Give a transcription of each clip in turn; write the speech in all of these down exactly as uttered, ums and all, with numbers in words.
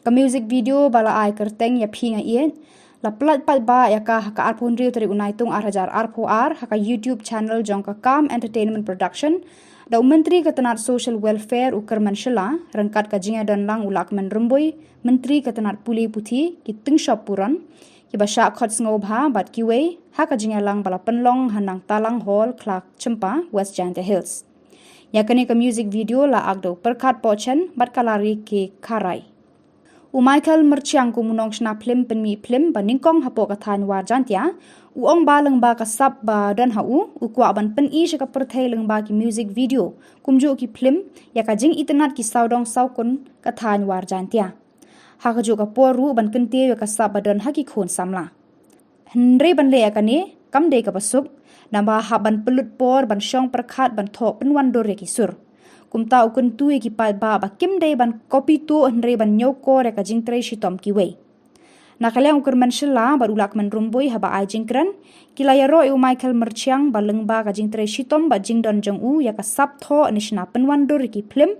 Ka music video ba la ai kyrteng Ïa Phi Nga Ïeit la pynlait paidbah ïa ka ha ka arphew hynriew tarik u Naitung ar hajar arphew ar ha ka YouTube channel jong ka Calm Entertainment Production, da u Myntri ka tnat Social Welfare u Kyrmen Shylla, ryngkat ka jingïadon lang u Lahkmen Rymbui, Myntri ka tnat Pule Puthi, ki tyngshop puron, kiba shah khot sngewbha bad kiwei, ha ka jingïalang ba la pynlong ha Nangtalang Hall, Khlaw Chympa, West Jaintia Hills. Ïa kane ka music video la act da u Pyrkhat Pohchen bad ka Lari K Kharai. U Michael Myrchiang, kum u nongshna phlim pynmih phlim ba nyngkong hapoh ka thaiñ War Jaintia, u ong ba lyngba ka sap ba don ha u, u kwah ban pyni sha ka pyrthei lyngba ki music video, kumjuh ki phlim, ïa ka jingitynnad ki sawdong sawkun ka thaiñ War Jaintia. Ha kajuh ka por ruh ban kyntiew ïa ka sap ba don ha ki khun samla. Hynrei ban leh ïa kane kam dei kaba suk, namar hap ban pynlut por ban shong pyrkhat ban thoh pynwandur ïa ki sur. Kumta u kyntu ïa ki paidbah ba kim dei ban copy tuh hynrei ban ñiewkor ïa ka jingtrei shitom kiwei. Na ka liang u Kyrmen Shylla bad u Lahkmen Rymbui haba ai jingkren, ki la ïaroh ïa u Michael Myrchiang ba lyngba ka jingtrei shitom bad jingdon jong u ïa ka sap thoh ne shna pynwandur ïa ki phlim,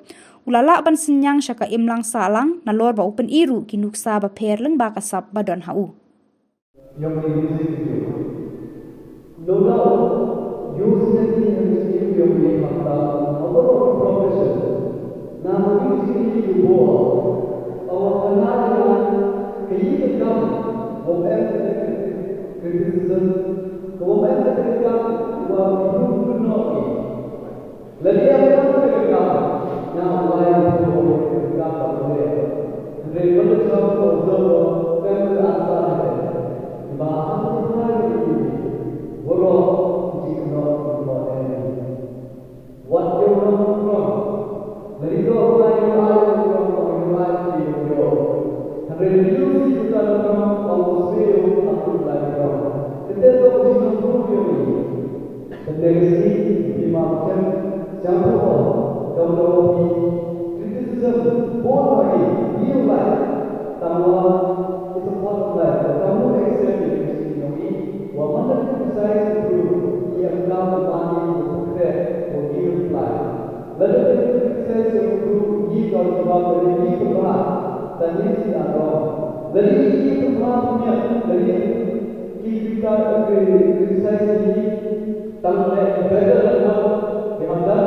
u la lah ban synñiang sha ka imlang sahlang nalor ba u pyni ruh ki nuksa bapher lyngba ka sap ba don ha u. Ïa kane ka music video. No doubt, ïohsngew ïa kane ka music video ïa kane ka hapta, ha baroh ki profession. Namar ka music video ba u kynmaw ïa ka, ka ïa ka kam, ba em ka criticism, ka ba em ka kam, ba ki bun bun noh ki. Lada ïa ka kam, nga wai ïa ka kam ba ka leh. Hynrei lada jam ka observer, kam ka answer ha ka. Ba ha ka phai ka ïa. Waroh jingkynnoh kynnoh eh. Wat ïa u nongkynnoh. Lada ïa u nongkynnoh ïa u nongkynnoh ïa u nongkynnoh. Hynrei lada ïa u nongkynnoh ïa u nongkynnoh ïa u nongkynnoh. Kata ka jingkynnoh ïa u. Ka legacy, bima kem, jam ko, kam ko, criticism, bor lagi, real life, tangwa, it's a part of life, kam ko accept it, you know, wa man da criticize ko, ïa kam ko mani, ko kre, ko give reply. Lada criticize ko, ïa kam jawab, ïa kam, tang ïa si ado. Lada ïa kam, ïa, lada ïa ki criticize, Tang leh better than what they have done.